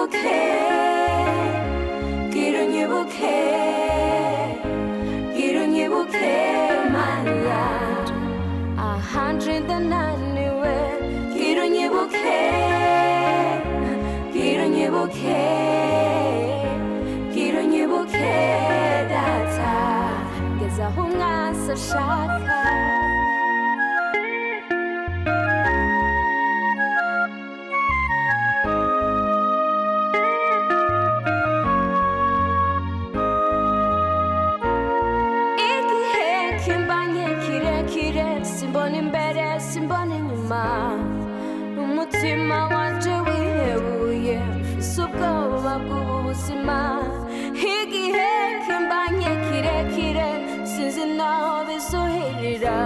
unyibuke, gira unyibuke, gira unyibuke, Mana. 109, gira unyibuke, gira unyibuke, gira unyibuke, Data, ngeze aho umwansi ashaka. Igihe kimbanye kirekire, simbona imbere, simbona inyuma, umutima wanje wihebuye, mfise ubwoba bw'ubu buzima. Igihe kimbanye kirekire, sinzi naho bizuhirira,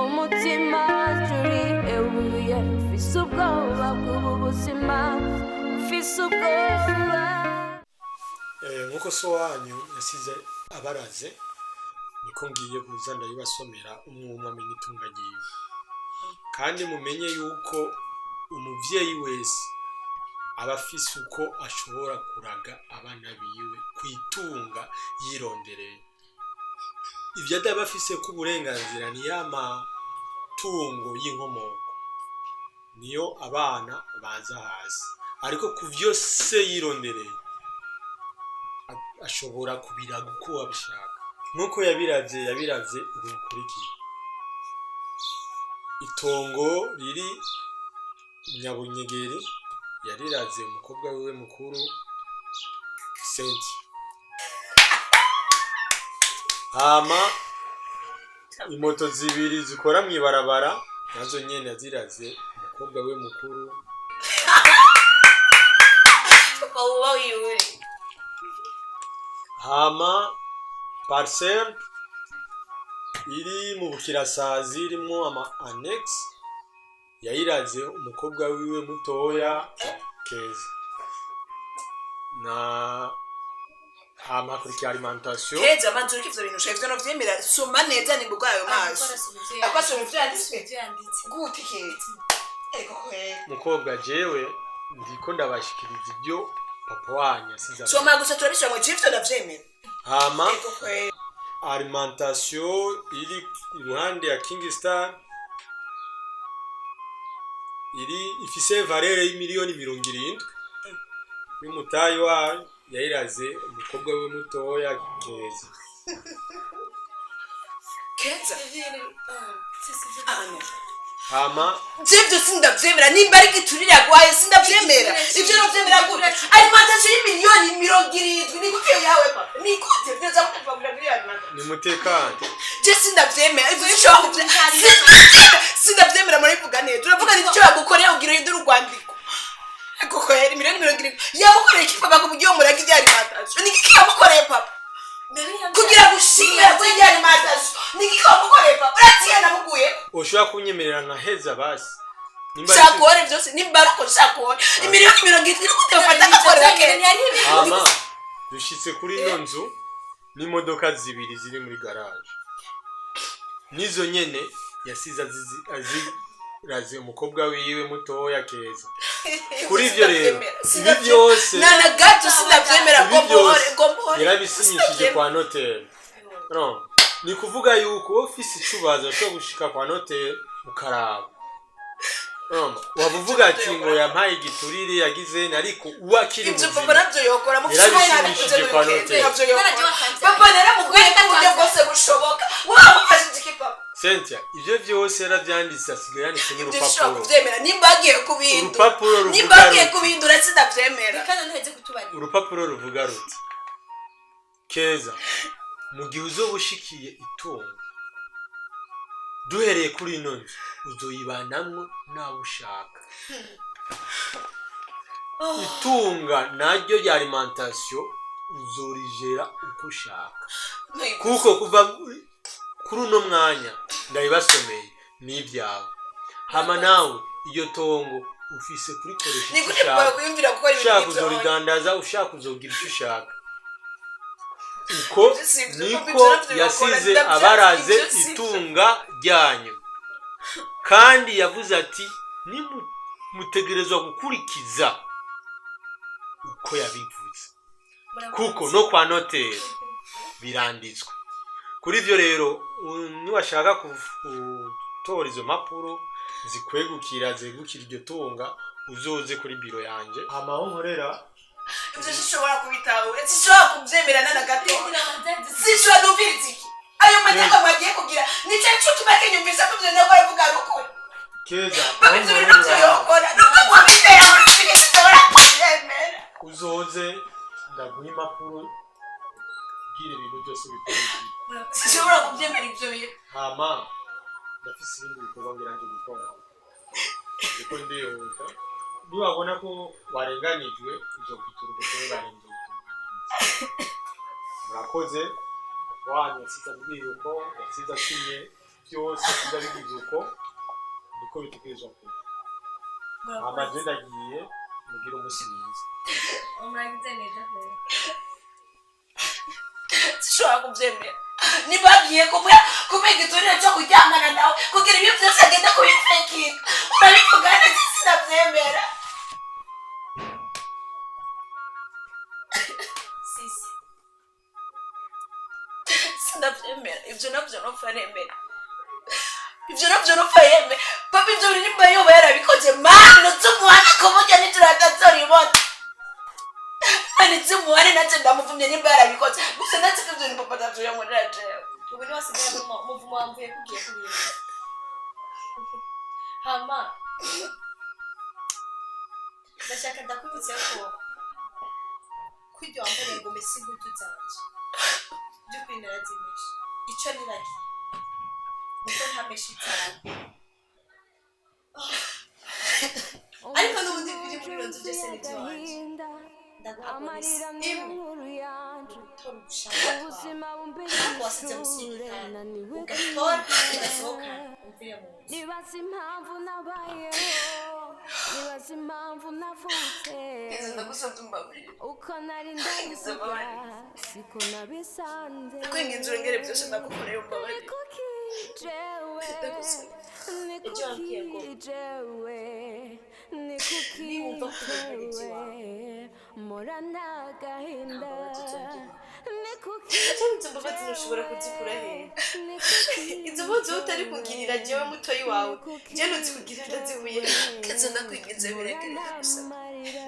umutima wanje urihebuye, mfise ubwoba bw'ubu buzima, mfise ubwoba. Nk'uko so wanyu yasize abaraze, niko ngiye kuza ndabibasomera, umwe umwe amenye itunga ryiwe, kandi mumenye yuko umuvyeyi wese aba afise uko ashobora kuraga abana biwe kwitunga yirondereye. Ivyo adaba afise ko uburenganzira ni ya matungo y'inkomoko, niyo abana baza hasi, ariko ku vyo se yirondereye ashobora kubiraga uko abishaka. Nk'uko yabiravye ubu bukurikira: itongo riri Nyabunyegeri yariraze umukobwa wiwe mukuru Senti, hama imoto zibiri zikora mw'ibarabara nazo nyene yaziraze umukobwa we mukuru. Papa, uba wiyuri. Hama parcelle iri mu Bukirasazi irimwo ama annexe yayiraze umukobwa wiwe mutoya Keza. Na hama hakurikira alimentation. Keza, manzi uriko ivyo bintu ushoye, ivyo novyemera. Soma neza nimba ayo maso ariko asoma ivyo yanditswe gute, Keza? Ego kweli. Mukobwa, jewe ndiko ndabashikiriza ibyo papa wanyu asize. Soma gusa, turabisoma ngo ivyo ndavyemera. Hama Ego kweli. alimentation iri iruhande ya King Star iri ifise valeur y'imiliyoni 70 y'umutayi wayo yayiraze umukobwa we mutoya Keza. Keza, ano. Hama Jevyo sindavyemera. Nimba ari giturire agwaye, sindavyemera. Ivyo novyemera gute? Alimentation y'imiliyoni 70 ni gute yawe, papa? Ni gute vyoza gute twagura miliyoni alimentation? Nimutekane. Je sindavyemera ivyo. Bishobora kuvyemera, sindavyemera. Murabivuga neza, uravuga nti icyo bagukoreye ugira uhindure urwandiko. Ego kweri, miliyoni 70 yamukoreye iki papa, ku buryo muraga ibyo alimentation? Ni iki yamukoreye papa kugira gushimira kuri ibyo alimentation? Ni iki wamukoreye, papa? Uratiye namuguye. Ushobora kunyemerera nkaheza basi? Nimba ari Shakore vyose, nimba ariko shakore imiliyoni 70 ni gute bafata agakorera keza? Hama dushitse kuri ino nzu n'imodoka zibiri ziri muri garage, nizo nyene yasize aziraze umukobwa wiwe mutoya Keza. Kuri ivyo rero, ibi byose Na na gato sindavyemera. ibi Ngo mpore, byose ngo mpore. yarabisinyishije kwa noteri. No, ni kuvuga yuko wowe ufise icubazo ushobora gushika kwa noteri ukaraba. No, waba uvuga ati ngo yampaye igiturire yagize, ariko uwo akiri Ibyo papa muzima nabyo yokora mu yarabisinyishije kwa noteri. Nabyo yokora papa, naramubwiye ko uburyo bwose bushoboka. Wamufashije iki, papa? Cynthia, ivyo vyose yaravyanditse, asigaye yanditse Ibyo ushobora n'urupapuro. kubyemera nimba agiye kubihindura. Urupapuro ruvuga Nimba agiye ruti kubihindura, sindabyemera. Reka none uheze kutubarira. Urupapuro ruvuga ruti: "Keza, mu gihe uzoba ushikiye itungo, duhereye kuri ino nzu, uzoyibanamwo nawe ushaka. Itunga naryo rya alimentation uzorijera uko ushaka, kuko kuva kuri uno mwanya ndabibasomeye ni ibyawe. Hama nawe iryo tongo ufise kurikoresha Ni icyo gute ushaka. kwiyumvira gukora ibintu Ushaka nk'ibyo? uzoridandaza, ushaka uzogira icyo ushaka." Uko Ibyo si ibyo, niko ibyo nabyo yasize bikora, abaraze ibyo si ibyo. itunga ryanyu, kandi yavuze ati: "Nimutegerezwa gukurikiza ko yabivuze, kuko no kwa noteri biranditswe. Kuri ivyo rero, niwashaka gutora izo mpapuro zikwegukira, zegukira iryo tunga, uzoze kuri biro yanje, hama aho nkorera. Ibyo sinshobora kubitahura, sinshobora kubyemerana na gato, sinshobora. Numviriza iki? Ayo mateka mwagiye kugira nicyo cyutuma kinyumvisha ko ibyo nabwo aravuga ari ukuri. Keza, Papa, aho ibyo bintu nkorera byokora nubwo mwabitera muri sinshobora kubyemera. Uzoze ndaguha impapuro, ubwire ibintu byose bikurikira. Sinshobora kubyemera ibyo bintu. Hama ndafise ibindi bikorwa ngira nje gukora, ndiko ndihuta. Niwabona ko warenganijwe, uzokwitura ubutungane, nzogutunganiriza. Murakoze. Wanyu yasize ambwiye uko, yasize asinye byose, yasize abigize uko niko bitegerezwa kuba. Hama je ndagiye, mugire umunsi mwiza. Muragize neza rero. Sinshobora kubyemera. Nibagiye kumuha kumuha igiturire cyo kuryamana nawe kugira ibyo byose agenda kubifekinga, urabivuga neza, sinabyemera. Sisi. Sinabyemera ibyo nabyo, nupfa nemera ibyo nabyo, nupfa yemera. Papa, ibyo bintu nimba yoba yarabikoze, mani nzumuhane kumurya nijoro atazoribona, mani nzumuhane natse ndamuvumye nimba yarabikoze. Gusa natse ko ibyo bintu papa ntabyo yankorera jewe. Ubu ni wasigaye umuvumo wamvuye kugiye kubira. Hama ndashaka ndakwibutse ko kurya wambariye ngo mese imbuto zanje, by'ukuri narazimeshe. Icyo niragiye niko ntameshe itabi, ariko n'ubundi biri muri iyo nzu byose ni iby'iwanjye. Ndaguha bonus Amarira niyo imwe nkuru yanje. Gutora ubushaka Ubuzima bumbere ariko wasize ishure musirikare naniwe ugatora kwiga. Ugasohokana umvire mu nzu. Nibaza impamvu nabayeho, nibaza impamvu navutse. Ndagusabye umbabarire. Uko nari ndabivuga siko nabisanze. Kwinginze urengere byose ndagukoreye, umbabarire. Ni kuki jewe? Ndagusabye. Ni Ibyo wambwiye ngo kuki jewe? Ni kuki niwumva ko ibintu ari iby'iwawe, jewe mporana agahinda? Nta mbabazi uzongera. Ni kuki? Izo mbabazi ntushobora kuzikura hehe? Ni kuki? Izo mbabazi wowe utari kugirira jewe mutoyi wawe, jewe ntuzikugirira, ndazihuye. Keza, ndakwinginze birekere, ndagusabye.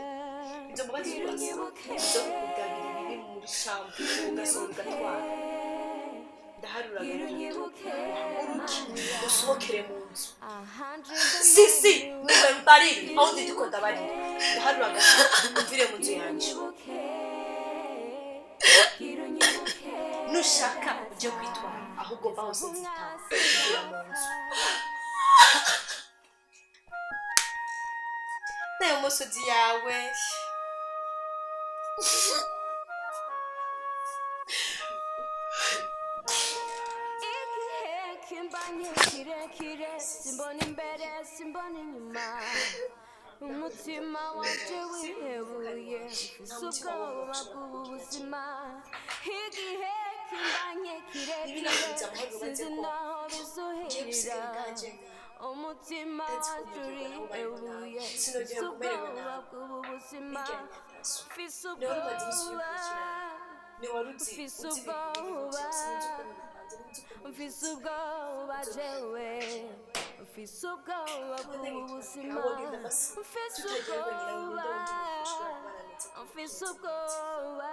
Izo mbabazi urasaba zo kugabira ibibi muri chambre, ugasohora ugatwara. Ndaharura gatatu, uruki usohokere mu nzu. Sisi niwe mbarire aho ndi, ndiko ndabarira. Ndaharura gatatu, umvire mu nzu yanje. Nushaka ujye kwitwara ahubwo mbaho sinzitanga mvira mu nzu nayo musozi yawe. Igihe kimbanye kirekire, simbona imbere, simbona inyuma, umutima wanje wihebuye, mfise ubwoba bw'ubu buzima. Igihe kimbanye kirekire, sinzi naho bizuhirira, umutima wanje urihebuye, mfise ubwoba bw'ubu buzima, mfise ubwoba. Mfise ubwoba, mfise ubwoba jewe, mfise ubwoba bw'ubu buzima, mfise ubwoba, mfise ubwoba,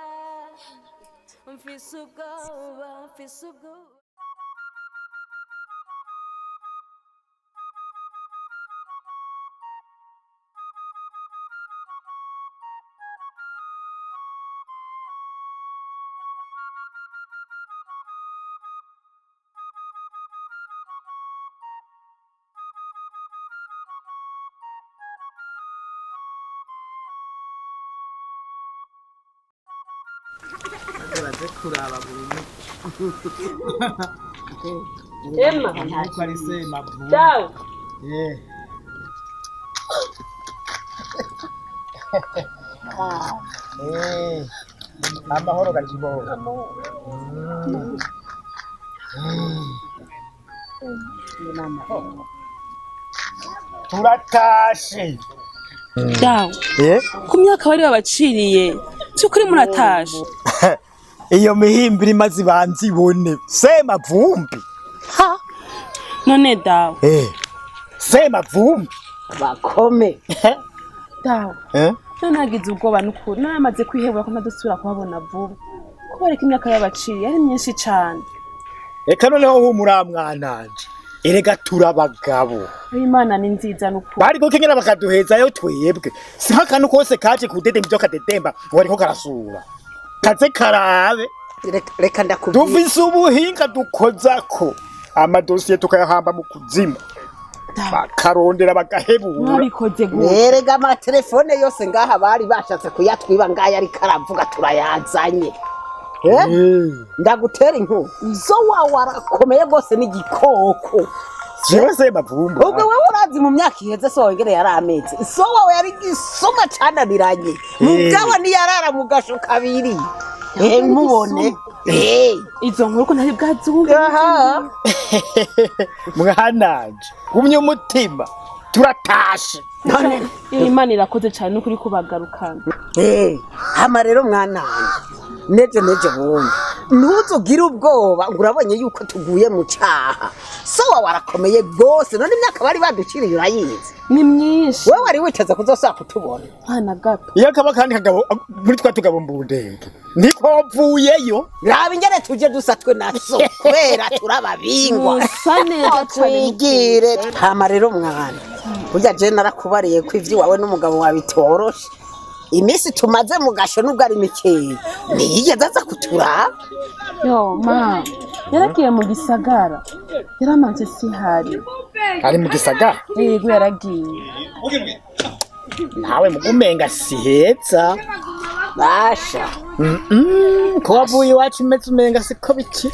mfise ubwoba, mfise ubwoba. Baze kuraba buri Emma. Ko ari semavu. Ciao. Eh. Eh. Amahoro gakiboho. Turatashe. Dawe, ku myaka bari babaciriye by'ukuri muratashe? Iyo mihimbiri imaze ibanza ibone Semavumbi. None dawe? Semavumbi. Bakome. Dawe, none nagize ubwoba n'ukuri, naramaze kwihebura ko ntadusubira kuhabona vuba kubera ko imyaka babaciriye ari myinshi cane. Reka noneho humura mwananje, erega turabagabo. Imana ni nziza n'ukuri. Bari gukenyera bakaduhezayo twebwe, si nk'akantu kose kaje kudedemba ivyo kadedemba ngo bariko karasura kaze karabe. Reka ndakubwira. Dufise ubuhinga dukozako amadosiye tukayahamba mu kuzimu, bakarondera bagahebura. Mwabikoze gute? Erega amatelefone yose ngaha bari bashatse kuyatwiba, ngaya ariko aravuga turayazanye. Eh? Ndagutera inkuru, zo wawe arakomeye rwose n'igikoko. Jewe Semavumbi. Ubwo wewe urazi mu myaka iheze so wongere yari ameze, so wawe yari igisuma cananiranye, mugabo ntiyarara mu gasho kabiri. Eh, mubone. Eh. Izo nkuru ko ntari bwazumve. Aha. Mwananje, gumye umutima, turatashe. None Imana irakoze cane n'ukuri kubagarukana. Eh, hama rero mwananje, nejo nejo bundi ntuzugire ubwoba ngo urabonye yuko tuguye mu caha. So wawe arakomeye rwose. None imyaka bari baduciriye urayizi? Ni myinshi. Wewe wari witeze kuzosubira kutubona? Mwana gato. Iyo kaba kandi kagabo muri twa tugabo mbundenge niko mvuyeyo. Raba ingene tuje dusa twe na so kubera turababingwa. Musa neza cane. Twigire. Hama rero mwana, burya je narakubariye ko ivy'iwawe n'umugabo wawe bitoroshe. Iminsi tumaze mu gasho nubwo ari mikeya, ntiyigeze aza kuturaba. Yo ma, yaragiye mu gisagara, yaramanze sihari. Ari mu gisagara? Yego, yaragiye. Nawe mugumenga si heza. Basha. Ko wavuye iwacu umeze umenga siko biki.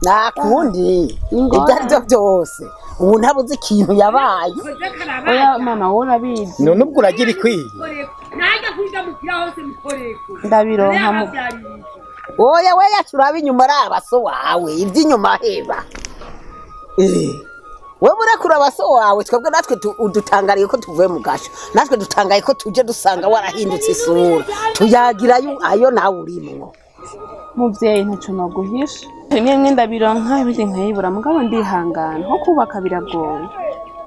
Nta kundi, ibyo ari byo byose ubu ntabuze ikintu yabaye. Oya mama, wowe urabizi. None ubwo uragira ikwiye? Ndabironka mu Oya, we yacu uraba inyuma, araba so wawe, iby'inyuma heba. Eh, wewe urekura abaso wawe, twebwe natwe udutangariye ko tuvuye mu gasho, natwe dutangaye ko tuje dusanga warahindutse isura, tuyagirayo ayo nawe urimwo. Muvyeyi, ntaco noguhisha, rimwe rimwe ndabironka, ibindi nkayibura, mugabo ndihangana, nko kubaka biragoye.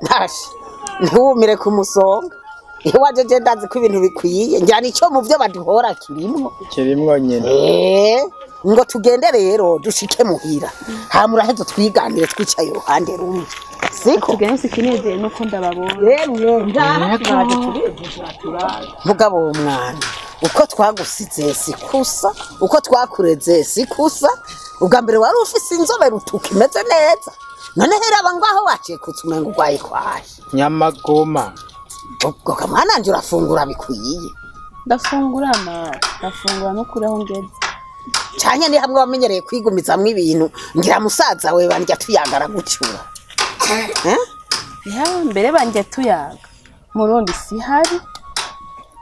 Ntashe ntiwumire ku musonga iwaje, je ndazi ko ibintu bikwiye, njyana icyo mu byo baduhora kirimwo. Kirimwo nyene. Eh, ngo tugende rero dushike muhira, hama uraheze twiganire twicaye uruhande rumwe, siko? Tugende, sikinezeye nuko ndababona. Yemwe, ngaha turaje turivugira turaje. Mugabo uwo mwana, uko twagusize sikusa, uko twakureze sikusa. Ubwa mbere wari ufise inzobe rutuka imeze neza, none heraba ngaho wacikutse umenga urwaye kwaye. Nyamagoma. Ubwo kamwananje urafungura bikwiye? Ndafungura ma, ndafungura no kuri aho ngeze. Canke ni hamwe wamenyereye kwigumizamwo ibintu, ngira musaza we bandya tuyagara gucura. Eh? Ya mbere banjye tuyaga murundi sihari.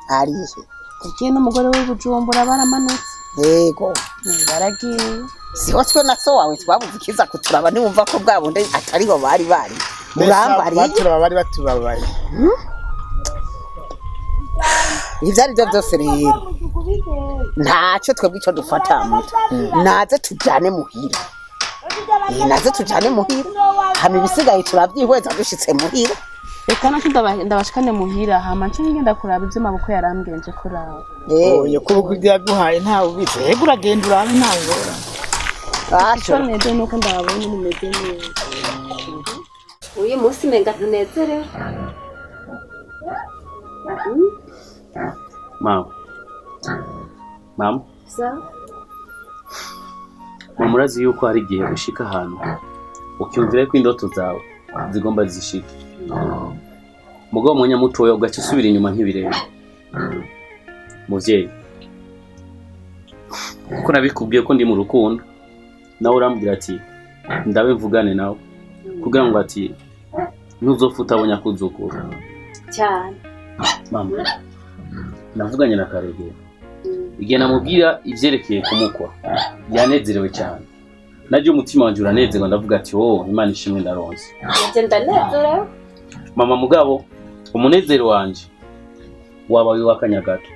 Arihe? Yagiye n'umugore w'i Bujumbura, baramanutse. Yego. Baragiye. Siho twe na so wawe twabuze ikiza kuturaba, ntiwumva ko bwa bundi atariho bari bari murambariye? Baturaba bari batubabaye. Ibyo ari byo byose rero ntacyo, twebwe icyo dufata muto, naze tujyane muhira. Eh, naze tujyane muhira, hama ibisigaye turabyihweza dushitse muhira. Reka nacyo ndabashikane muhira, hama nce ngenda kuraba ivyo mabukwe yarambwiye kuraba. Oya, kuko ibyo yaguhaye ntawe ubizi, yego uragenda urabe, nta ngorane. Ico neje nuko ndababonye mumeze neza. Uyu munsi menga ntunezerewe. Mama. Mama, Sawa. mama, urazi yuko hari igihe ushika ahantu ukiyumvira ko indoto zawe zigomba zishike. Mugabo umwanya mutoya ugaca usubira inyuma nk'ibirenge. Muvyeyi, kuko nabikubwiye ko ndi mu rukundo, nawe urambwira ati ndabe mvugane nawe kugira ngo ati ntuzopfa utabonye akuzukuru. Cyane. Mama, navuganye na Karegera. Igihe namubwira ivyerekeye kumukwa, yanezerewe cyane. Najye umutima wanje uranezerwa, ndavuga ati: "Oh, Imana ishimwe, ndaronse." Nje ndanezerewe. Mama, mugabo Umunezero wanje wabaye uw'akanya gato.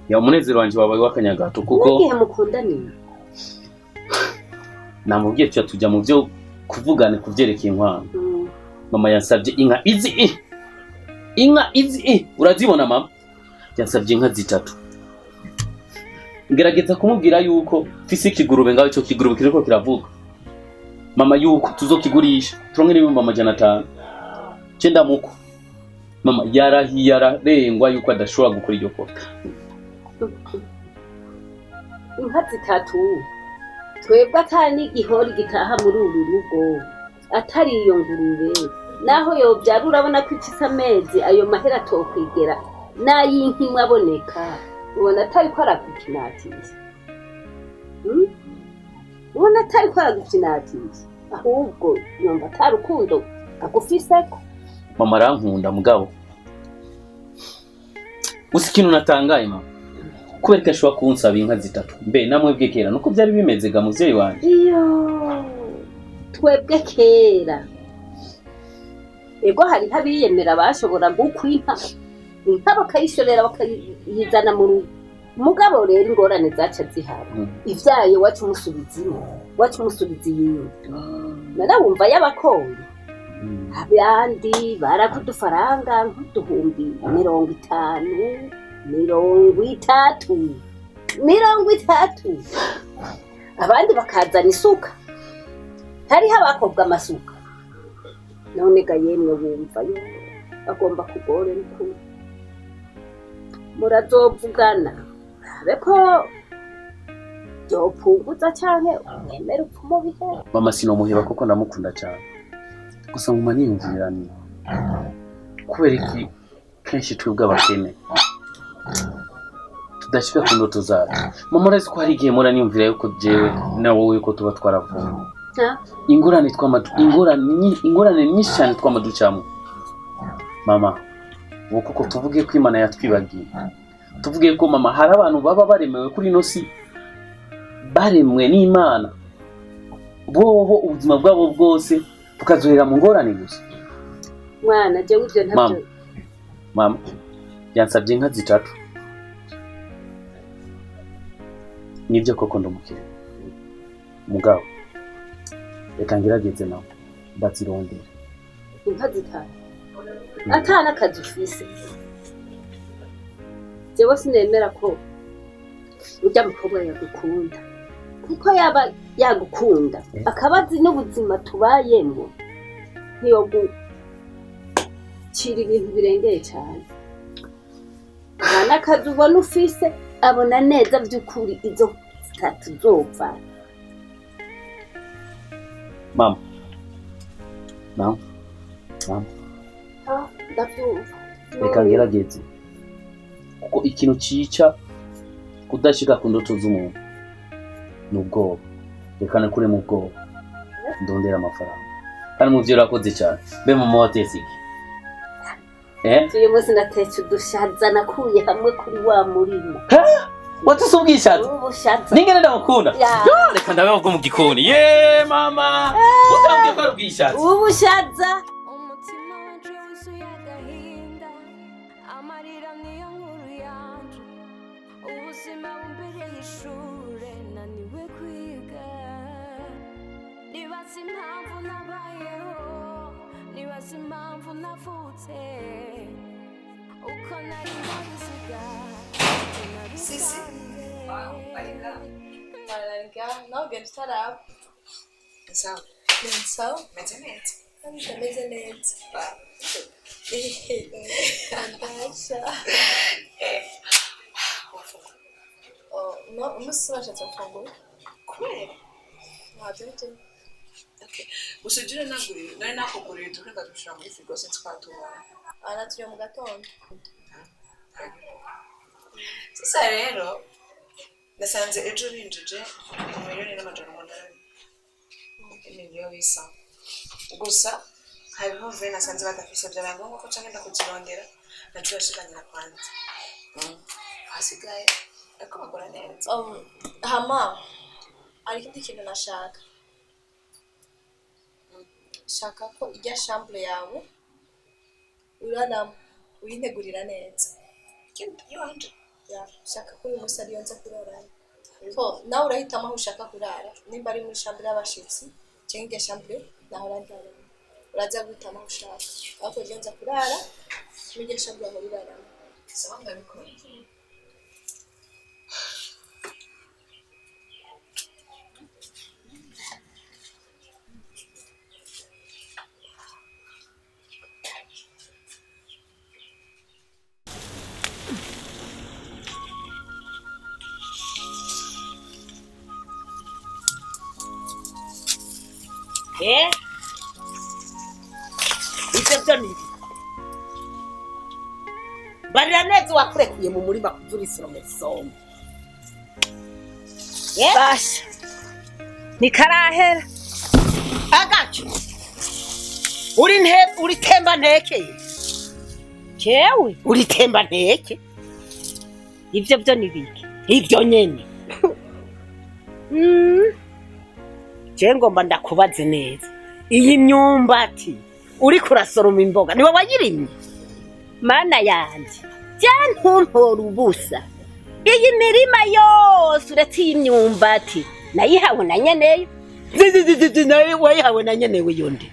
Ya, umunezero wanje wabaye uw'akanya gato kuko N'igihe mukundaniye? Namubwiye tuja tujya mu byo kuvugana ku vyerekeye inkwano. Mama yansabye inka izi i inka izi i urazibona mama, yansabye inka zitatu. Ngerageza kumubwira yuko mfise ikigurube ngaho, ico kigurube kiriko kiravuga mama, yuko tuzokigurisha turonke n'500,000. Ce ndamuko mama yarahiye ararengwa yuko adashobora gukora iryo kosa. Inka zitatu, twebwe ata n'igihori gitaha muri uru rugo atari iyo ngurube, naho yobyara urabona ko ifise amezi, ayo mahera atokwigera n'ay'inka imwe aboneka. Ubona atari ko aragukinatiza? Hmm? Ubona atari ko aragukinatiza? Ahubwo yumva ata rukundo agufiseko. Mama arankunda, mugabo gusa ikintu natangaye mama, kubera ko ashobora kunsaba inka zitatu, mbe namwebwe kera nuko byari bimeze ga muvyeyi wanje? Iyo twebwe kera, ego, hariho abiyemera bashobora gukwa inka, inka bakayishorera bakayizana mu rugo. Mugabo rero ingorane zaca zihaba, ivyaye waca umusubiza imwe, waca umusubiza iyindi, none wumva y'abakoye. Abandi baraka udufaranga nk'50,000, 30, 30, abandi bakazana isuka, hariho abakobwa amasuka. None ga yemwe, wumva yo agomba kugore n'ukuri murazovugana abe ko yopunguza canke umwemere upfumo bihere. Mama, sinomuheba kuko ndamukunda cyane. Gusa nguma niyumvira ni kubera iki kenshi twebwe abakene tudashika ku ndoto zacu. Mama, urazi ko hari igihe mpora niyumvira yuko jewe na wowe yuko tuba twaravuye ingorane, twama ingorane nyinshi cyane twama ducamo mama. Ubu kuko tuvuge ko Imana yatwibagiye, tuvuge ko mama hari abantu baba baremewe kuri ino si, baremwe n'Imana, bobo ubuzima bwabo bwose bukazohera mu ngorane gusa? Mwana, jewe ivyo Mama. ntavyo. Mama yansabye inka zitatu. Nibyo koko ndumukire, mugabo reka ngerageze nawe ndazirondera. Inka zitanu ata n'akazi ufise, jewe sinemera ko urya mukobwa yagukunda, kuko yaba yagukunda akaba azi n'ubuzima tubayemo, ntiyogucira ibintu birengeye cyane. Nta n'akazi ubona ufise, abona neza by'ukuri izo zitatu zopfa? Mama, mama, mama. Ah, ndabyumva. Reka ngerageze, kuko ikintu cica kudashika ku ndoto z'umuntu ni ubwoba. Reka nakure mu bwoba, ndondera amafaranga. Kandi muvyo urakoze cyane. Mbe mama, watetse iki, eh? Uyu munsi natetse udushaza nakuye hamwe kuri wa murima. Watuse ubwishaza? Ubushaza. Ningene ndamukunda. Ya. Yo, reka ndabe bwo mu gikoni. Ye mama, utambwiye ko ari ubwishaza. Ubushaza. Umutima wanje wuzuye agahinda, amarira niyo nkuru yanje. Ubuzima bumbereye ishure, naniwe kwiga. Nibaza impamvu nabayeho, nibaza impamvu navutse, uko nari ndabiziga. Sisi. Mararga, nawe ugenda utaraba. Sawa. Ni sawa. Meze neza. Ndameze neza. Ndasha. Oh, no, umunsi washatse gufungura. Kubera? Ntabyo nibyo. Okay. Gusa ujye naguriye, nari nakuguriye uduhinga dushira muri frigo, sinzi ko watubona. Ana turi mu gatondo. Sasa rero nasanze ejo binjije 1,800,000, 1,800,000. Gusa hariho ve nasanze badafise, byabaye ngombwa ko canke ndakuzirondera nazibashikanira kwanza. Hasigaye ariko bakora neza. Hama hari ikindi kintu nashaka. Shaka ko ijya chambre yawe Uraramo uyintegurira neza. Iwanje. Ya, shaka ko uyu munsi ariyo nza kuraramo. Ko nawe urahitamo aho ushaka kurara, nimba ari muri chambre y'abashitsi cyangwa irya chambre nahora ndaramo. Uraza guhitamo aho ushaka. Ariko jewe nza kurara muri irya chambre aho uraramo. Sawa, ndabikora. Eh? Ivyo vyo ni ibiki? Barira neza uwakurekuye mu murima kuvura isoroma isombe. Basha ntikarahera. Agacu uri nte uri temba ntekeye. Jewe uri temba nteke. Ivyo vyo ni ibiki? Ivyo nyene. Je ngomba ndakubaze neza. Iyi myumbati uriko urasoroma imboga niwe wayirimye? Mana yanje, je ntumpora ubusa. Iyi mirima yose uretse iyi myumbati nayihawe na nyeneyo. Zizizizizi, nawe wayihawe na nyenewe yondi.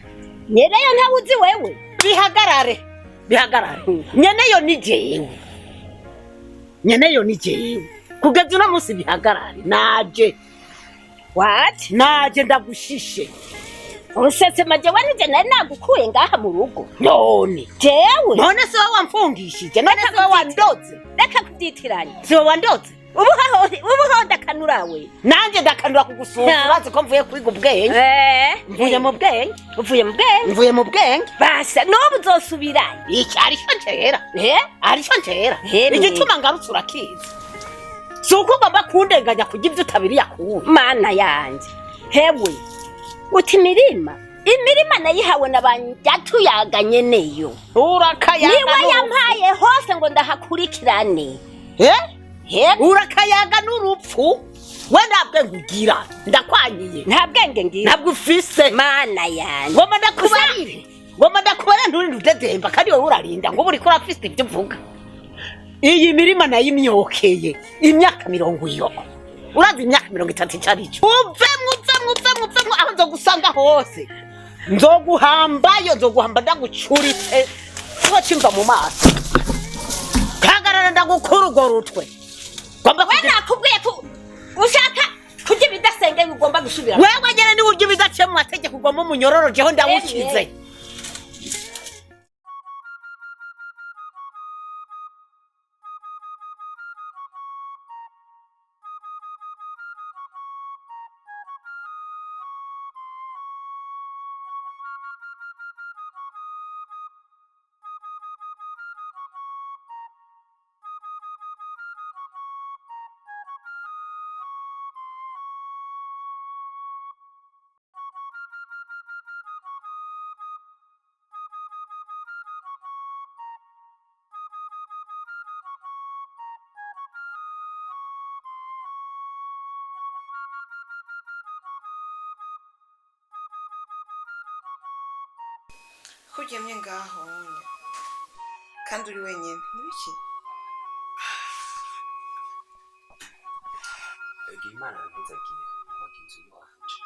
Nyeneyo ntawe uzi wewe. Bihagarare, bihagarare. Nyeneyo ni jewe. Nyeneyo ni jewe. Kugeza uno munsi bihagarare. Naje. What? Naje ndagushishe. Usesema jewe nije nari nagukuye ngaha mu rugo. None. Jewe. None se wowe wamfungishije? None se wowe wandoze? Reka kubyitiranya. Si wowe wandoze? Ubu ho ndakanura we. Nanje ndakanura kugusura. Urazi ko mvuye kwiga ubwenge. Mvuye mu bwenge. Uvuye mu bwenge. Mvuye mu bwenge. Basa n'ubu uzosubirayo. Iki arico ncera. Arico ncera. Hemwe. Igituma ngarutse urakizi. Si uko ugomba kundenganya kurya ivyo utabiriye akuye. Mana yanje. Hewe. Uti imirima. Imirima nayihawe na banjatuyaga nyeneyo. Urakayaga. Niwe yampaye hose ngo ndahakurikirane. Urakayaga n'urupfu. We nta bwenge ugira. Ndakwanyiye. Nta bwenge ngira. Ntabwo ufise. Mana yanje. Ngomba ndakubarire. Ngomba ndakubarire nturinde udedemba kandi wowe urarinda ngo uriko urafise ivyo uvuga. Iyi mirima nayimyokeye imyaka 20 iyo. Urazi imyaka 30 ico arico. Uvemwo uvemwo uvemwo uvemwo aho nzogusanga hose. Nzoguhambayo, nzoguhamba ndagucuritse. Kiba cimva mu maso. Kagarara ndagukura urwo rutwe. Ngomba We nakubwiye ko ushaka kurya ibidasengeye ugomba gusubira. Wewe nyene ni urya ibidaciye mu mategeko ugomba umunyororo jeho ndawukize. Kuryamye ngaho nyine kandi uri wenyine nibiki? Imana yantezagiye kubaka inzu iwanje,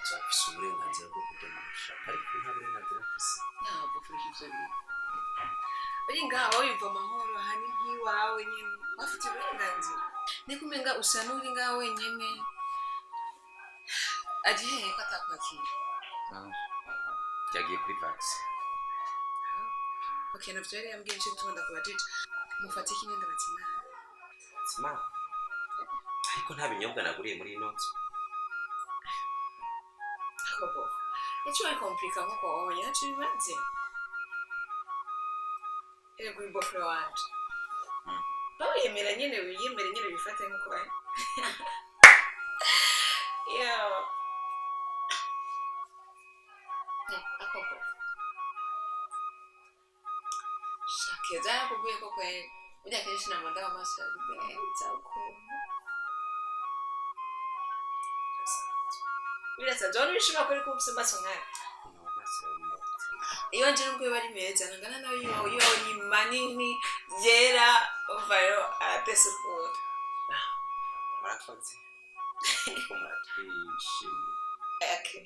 nzafise uburenganzira bwo kurya mushaka, ariko nta burenganzira mfise. Ntabwo furisha ivyo bintu. Uri ngaho wiyumva amahoro, aha ni nk'iwawe nyine, wafite uburenganzira. Niko umenga usa n'uri ngaho wenyine. Aje hehe ko atakwakira? Yagiye kuri vaccine. Okay, navyo yari yambwiye nico gituma ndakubajije. Mufate iki nyene bazimana? Bazimana? Ariko nta binyobwa naguriye muri ino nzu. Akobo. Ico uri komplika nkuko wabonye ntaco bimaze. Erega uri bofre wanje. Bawiyemera nyene, wiyemere nyene bifate nkuko bari. Yeah. Akobo. Shakeza yakubwiye ko kweli. Burya kenshi namanda amaso yawe meza ukuntu. Birasanzwe. Wari wishima ko uri kumva amaso nkayo? Amaso yawe meza. Iwanje nubwo yoba ari meza ntangana nayo iwawe. Iwawe ni manini yera, umva rero aratese ukuntu. Murakoze ko muratwishimiye. Okay.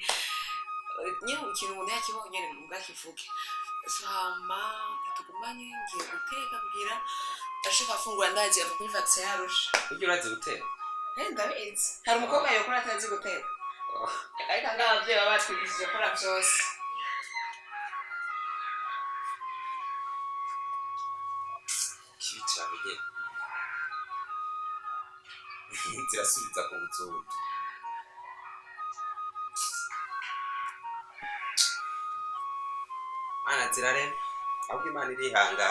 Nyine ikintu umuntu yakibonye nyine ngo akivuge. So hama tugumanye, ngiye guteka kugira ashaka afungura, ndazi ava kuri vaccin yarusha. Ujya urazi guteka? Eh, ndabizi. Hari umukobwa yokora atazi guteka? Ariko ngaho abavyeyi baba batwigishije gukora vyose. Kibi cyane nyine zirasubiza ku buzungu. Mana zirarema, ahubwo Imana irihangana.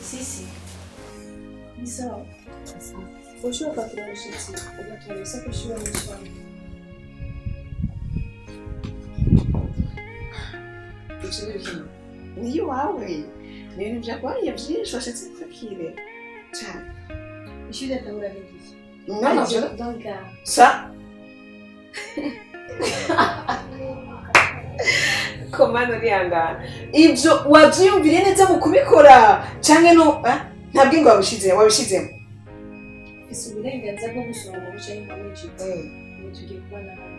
Sisi, ni sawa. Ushobora kwakira abashitsi ugatwara isakoshi iwawe mw'ishamba. Ivyo ni bikino ni iwawe, ni ibintu vyagwariye vyinshi washitse kwakire cane. Ishuri atahura n'igihe. Non, non, je- Donc, Ça komana urihangana, ibyo wabyiyumviriye neza mu kubikora canke no nta bwingo wabishizemo wabishizemo? Mfise uburenganzira bwo gusohora mu bice nkamwinjiza. Ubu tugiye kubana hano.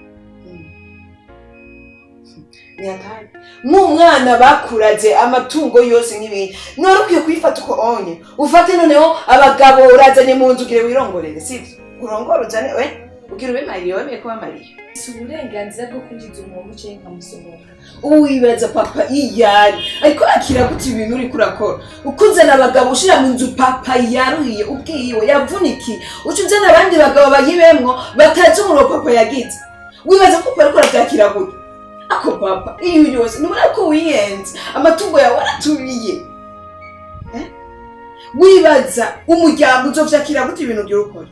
Nyakanya nk'umwana bakuraze amatungo yose nk'ibindi, none ukwiye kuyifata uko onye ufate. Noneho abagabo urazanye mu nzu ugire wirongorere, sibyo? Urongore uzane we ugira ube mariye, wemeye kuba mariye. Mfise uburenganzira bwo kwinjiza umuntu canke nkamusohora. Ubu wibaza papa iyari ariko akira gute ibintu uriko urakora, ukuzana abagabo ushira mu nzu papa yaruhiye ubwiwe yavunikiye, uca uzana abandi bagabo bayibemwo batazi umuriro papa yagize? Wibaza ko papa ariko aravyakira gute? Ako papa iyo yose ntubona ko wiyenze, amatungo yawe waratubiye, eh? Wibaza umuryango uzovyakira gute ibintu ugira ukora?